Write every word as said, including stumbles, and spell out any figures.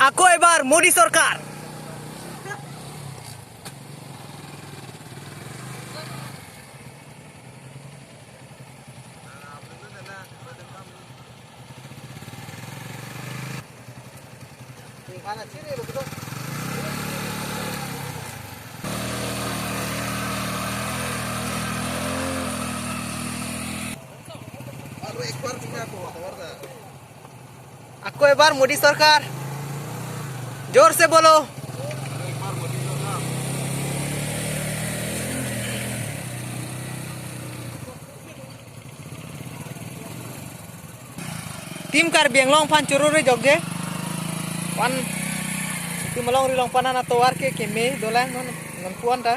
Ako ebar Modi sorkar. Ako ebar Modi sorkar. जोर से बोलो. Team Karbi Anglong aphan choro-re jokje. Wan, team along ri long panan atovar ke keme dolang non, non puan ta.